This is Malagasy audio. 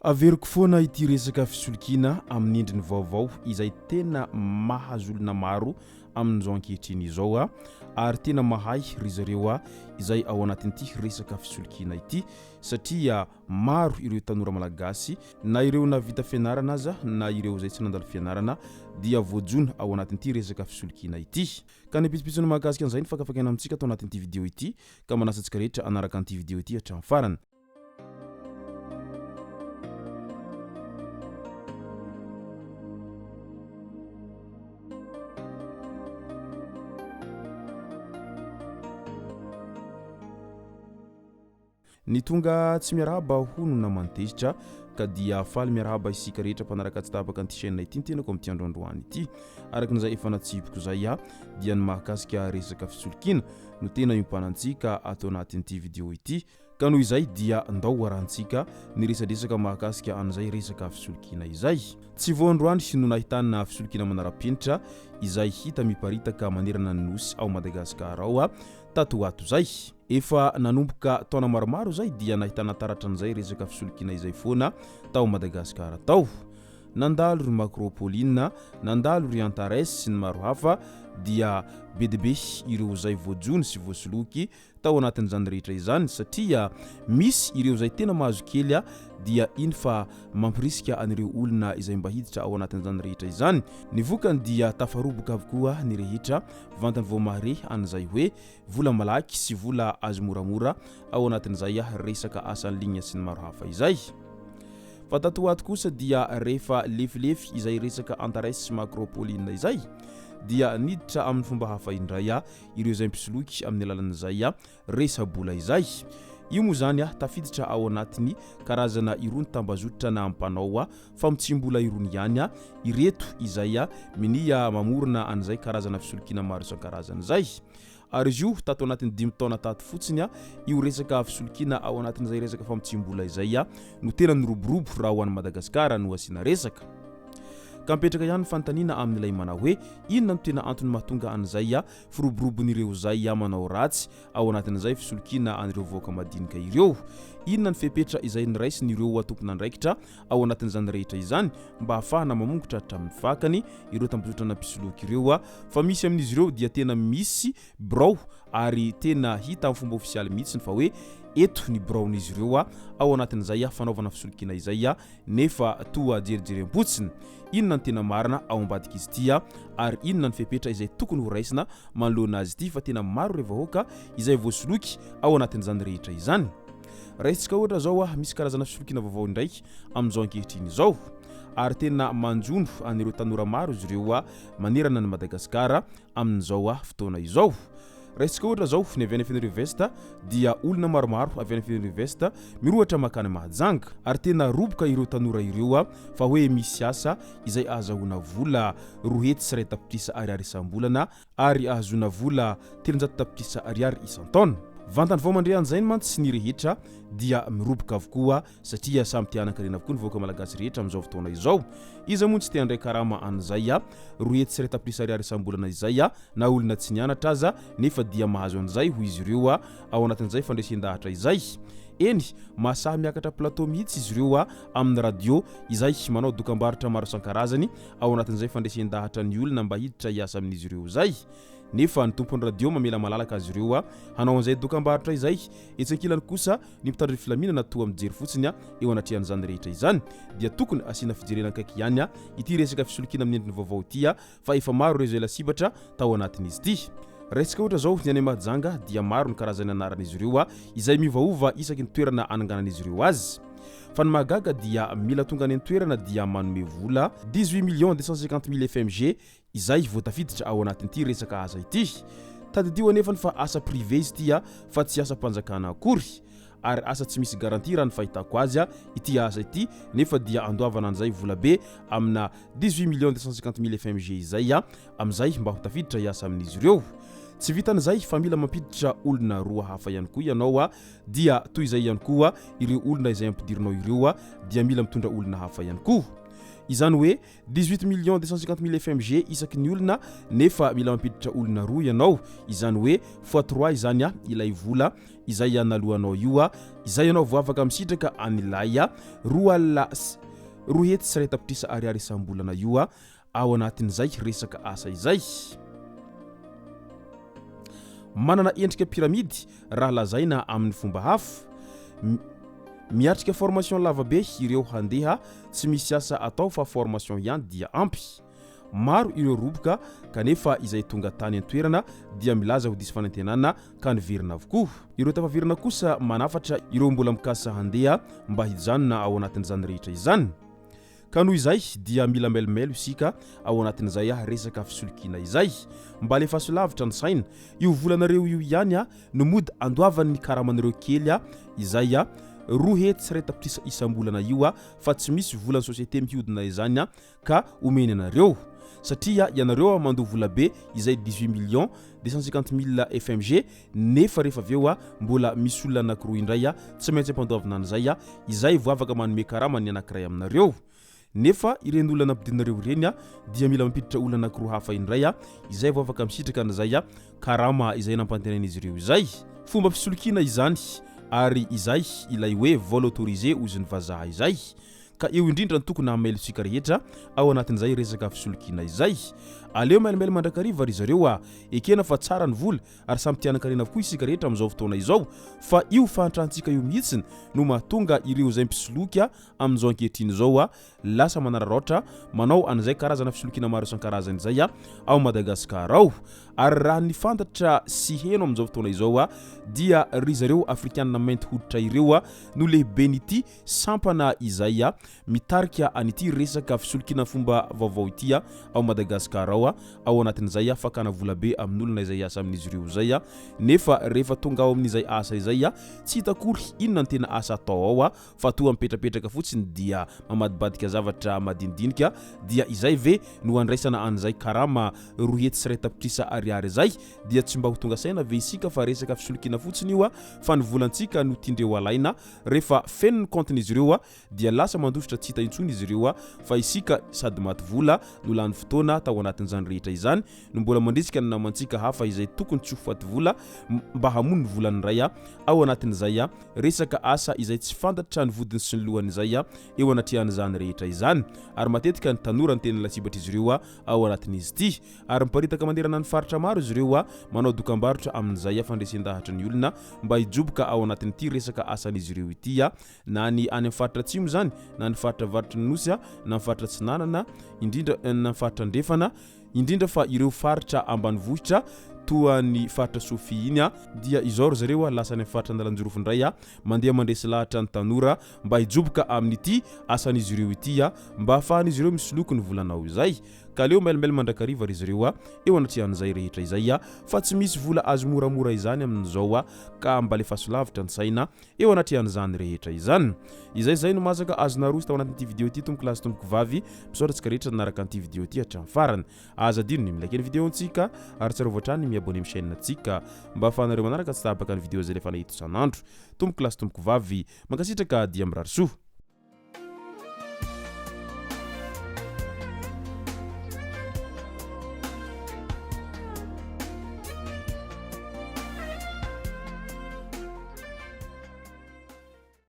Averiko foana ity resaka fisolokiana amin'ny endriny vaovao izay tena mahazo olona maro amin'izao ankehitriny izao a, ary tena mahay ry zareo a izay ao anatin'ity resaka fisolokiana ity satria maro ireo tanora malagasy na ireo nahavita fianarana aza na ireo izay tsy nandalo fianarana dia voajona ao anatin'ity resaka fisolokiana ity. Ka ny pitsopitsony mahakasika an'izay no fakafakaina amintsika ato anatin'ity video ity ka manasa antsika rehetra hanaraka an'ity video ity hatramin'ny farany. Ny tonga tsy miarahaba hono naman'ny tezitra ka dia faly miarahaba isika rehetra mpanaraka tsy tapaka an'ity chaîne ity ny tenako amin'ity andro androany ity. Araka ny izay efa natsipiko izay aho dia ny mahakasika resaka fisolokiana no tena iompanantsika ato anatin'ity vidéo ity. Ka noho izay dia ndao hoarahantsika ny resadresaka mahakasika an'izay resaka fisolokiana izay. Tsy vao androany no nahitana fisolokiana manara-penitra izay hita miparitaka manerana ny Nosy ao Madagasikara ao tato ho ato izay. Efa nanomboka taona maromaro izay dia nahitana taratra an'izay resaka fisolokiana izay foana tao Madagasikara tao. Nandalo ry Macropoline, nandalo ry Antares sy ny maro hafa dia be dia be ireo izay voajono sy voasoloky tao anatin'izany rehetra izany satria misy ireo izay tena mahazo kely dia iny fa mampirisika an'ireo olona izay mba hiditra ao anatin'izany rehetra izany. Ny vokany dia tafaroboka avokoa ny rehetra vantany vao mahare an'izay hoe vola malaky sy vola azo moramora ao anatin'izay resaka asa en ligne sy ny maro hafa izay. Fa tato ho ato kosa dia rehefa lefilefy izay resaka Antares sy Macropoline izay dia niditra amin'ny fomba hafa indray ireo izay mpisoloky amin'ny alalan'izay resa-bola izay. Io moa izany tafiditra ao anatin'ny karazana irony tambazotra na mpanao famotsiam-bola irony ihany ireto izay minia mamorona an'izay karazana fisolokiana maro isan-karazany izay. Ary izy io tato anatin'ny dimy taona tato fotsiny io resaka fisolokiana ao anatin'izay resaka famotsiam-bola izay no tena niroborobo raha ho an'i Madagasikara no asiana resaka. Ka mipetraka ihany ny fanontaniana amin'ilay manao hoe inona no tena antony mahatonga an'izay firoborobon'ireo izay manao ratsy ao anatin'izay fisolokiana an'ireo vahoaka madinika ireo? Inona ny fepetra izay niraisin'ireo tompon'andraikitra ao anatin'izany rehetra izany mba hahafahana mamongotra hatramin'ny fakany ireo tambajotrana mpisoloky ireo fa misy amin'izy ireo dia tena misy birao ary tena hita amin'ny fomba ofisialy mihitsy fa hoe eto ny biraon'izy ireo ao anatin'izay fanaovana fisolokiana izay nefa toa jerijerem-potsiny. Inona no tena marina ao ambadik'izy ity ary inona ny fepetra izay tokony ho raisina manoloana azy ity fa tena maro ireo vahoaka izay voasoloky ao anatin'izany rehetra izany. Raisintsika ohatra izao misy karazana fisolokiana vaovao indray amin'izao ankehitriny izao ary tena manjono an'ireo tanora maro izy ireo manerana an'i Madagasikara amin'izao fotoana izao. Raisintsika ohatra izao ny avy any Fenerive-Est dia olona maromaro avy any Fenerive-Est mirohotra mankany Mahajanga ary tena roboka ireo tanora ireo fa hoe misy asa izay ahazahoana vola 201 tapitrisa ariary isam-bolana ary ahazoana vola 300 tapitrisa ariary isan-taona. Vantany vao mandre an'izay mantsy ny rehetra dia miroboka avokoa satria samy te hanan-karena avokoa ny vahoaka malagasy rehetra amin'izao fotoana izao. Iza moa no tsy te handray karama an'izay 201 tapitrisa ariary isam-bolana izay na olona tsy nianatra aza nefa dia mahazo an'izay hoy izy ireo ao anatin'izay fandresen-dahatra izay. Eny, mahasahy miakatra plateau mihitsy izy ireo amin'ny radio izay manao dokambarotra maro isan-karazany ao anatin'izay fandresen-dahatra ny olona mba hiditra hiasa amin'izy ireo izay. Nefa ny tompon'ny radio mamela malalaka azy ireo hanao an'izay dokambarotra izay. Etsy ankilany kosa, ny mpitandro ny filaminana toa mijery fotsiny eo anatrehan'izany rehetra izany. Dia tokony asiana fijerena akaiky ihany ity resaka fisolokiana amin'ny endriny vaovao ity fa efa maro ireo izay lasibatra tao anatin'izy ity. Raisika ohatra izao ny any Mahajanga dia maro ny karazan'ny anaran'izy ireo izay miovaova isaky ny toerana ananganan'izy ireo azy. Fa ny mahagaga dia mila tonga any an-toerana dia manome vola 18 millions 250 mille fmg izay vao tafiditra ao anatin'ity resaka asa ity. Tadidio anefany fa asa privé izy ity fa tsy asam-panjakana akory. Ary asa tsy misy garantie raha ny fahitako azy ity asa ity nefa dia andoavana an'izay vola be amina 18 millions 250 mille fmg izay amin'izay mba ho tafiditra hiasa amin'izy ireo. Tsy vitan'izay fa mila mampiditra olona roa hafa ihany koa ianao dia toy izay ihany koa ireo olona izay ampidirinao ireo dia mila mitondra olona hafa ihany koa. Izany hoe 18 millions 250 mille FMG isaky ny olona nefa mila mampiditra olona roa ianao, izany hoe fois trois izany ilay vola izay naloanao io, izay ianao vao afaka misitraka an'ilay 201 ariary isam-bolana io ao anatin'izay resaka asa izay. Manana endrika piramidy raha lazaina amin'ny fomba hafa. Miatrika formation lava be ireo handeha, tsy misy asa atao fa formation ihany dia ampy. Maro ireo roboka kanefa izay tonga tany an-toerana dia milaza ho diso fanantenana ka niverina avokoa. Ireo tafaverina kosa manafatra ireo mbola mikasa handeha mba hijanona ao anatin'izany rehetra izany. Ka noho izay dia mila mailomailo isika ao anatin'izay resaka fisolokiana izay. Mba alefaso lavitra ny saina. Io volanareo io ihany no mody andoavany ny karamanareo kely izay 201 isam-bolana io fa tsy misy volan'ny société mihodina izany ka omeny anareo. Satria ianareo mandoa volabe izay 18 millions 250 mille FMG nefa rehefa avy eo mbola misy olona anakiroa indray tsy maintsy ampandoavina an'izay, izay vao afaka manome karama ny anakiray aminareo. Nefa ireny olona nampidinareo ireny dia mila mampiditra olona anakiroa hafa indray izay vao afaka misitraka an'izay karama izay nampantenain'izy ireo izay. Fomba fisolokiana izany ary izay ilay hoe vol autorisé hozy ny vazaha izay. Ka eo indrindra no tokony hahamailo antsika rehetra ao anatin'izay resaka fisolokiana izay. Aleo mailomailo mandrakariva ry zareo a! Ekena fa tsara ny vola ary samy te hanan-karena avokoa isika rehetra amin'izao fotoana izao fa io fahantrantsika io mihitsy no mahatonga ireo izay mpisoloky amin'izao ankehitriny izao lasa manararaotra manao an'izay karazana fisolokiana maro isan-karazany izay ao Madagasikara ao. Ary raha ny fantatra sy heno amin'izao fotoana izao dia ry zareo Afrikanina mainty hoditra ireo no lehiben'ity sampana izay mitarika an'ity resaka fisolokiana fomba vaovao ity ao Madagascar ao, ao anatin'izay fakana volabe amin'olona izay hiasa amin'izy ireo izay, nefa rehefa tonga ao amin'izay asa izay tsy hita akory inona ny tena asa atao ao fa toa mipetrapetraka fotsiny dia mamadibadika zavatra madinidinika, dia izay ve no andraisana an'izay karama 201 ariary izay? Dia tsy mba ho tonga saina ve isika fa resaka fisolokiana fotsiny io fa ny volantsika no tiandreo alaina Rehefa feno ny compte-n'izy ireo dia lasa mandositra tsy hita intsony izy ireo fa isika sady maty vola no lany fotoana tao anatin'izany rehetra izany no mbola mandrisika ny namantsika hafa izay tokony tsy ho faty vola mba hamono ny volan'ny ray ao anatin'izay resaka asa izay tsy fantatra ny vodiny sy ny lohany izay eo anatrehan'izany rehetra izany ary matetika ny tanora no tena lasibatr'izy ireo ao anatin'izy ity ary miparitaka manerana ny faritra maro izy ireo manao dokambarotra amin'izay fandresen-dahatra ny olona mba hijoboka ao anatin'ity resaka asan'izy ireo ity na ny any amin'ny faritra atsimo izany na ny faritra avaratry ny nosy na ny faritra atsinanana indrindra na ny faritra andrefana indrindra fa ireo faritra ambanivohitra toa ny faritra Sofia iny dia izao ry zareo lasa any amin'ny faritra Analanjirofo indray mandeha mandresy lahatra ny tanora mba hijoboka amin'ity asan'izy ireo ity mba hahafahan'izy ireo misoloky ny volanao izay Ka aleo mailomailo mandrakariva ry zareo a, eo anatrehan'izay rehetra izay a, fa tsy misy vola azo moramora izany amin'izao a, ka mba alefaso lavitra ny saina eo anatrehan'izany rehetra izany. Izay izay no masaka azo naroso tao anatin'ity video ity tompoko lahy sy tompoko vavy, misaotra antsika rehetra nanaraka an'ity video ity hatramin'ny farany. Aza adino ny mi-like ny video ntsika ary tsarovy hatrany ny mi-abonner amin'ny chaîne ntsika mba ahafahanareo manaraka tsy tapaka ny video izay alefanay eto isan'andro. Tompoko lahy sy tompoko vavy, mankasitraka dia mirary soa.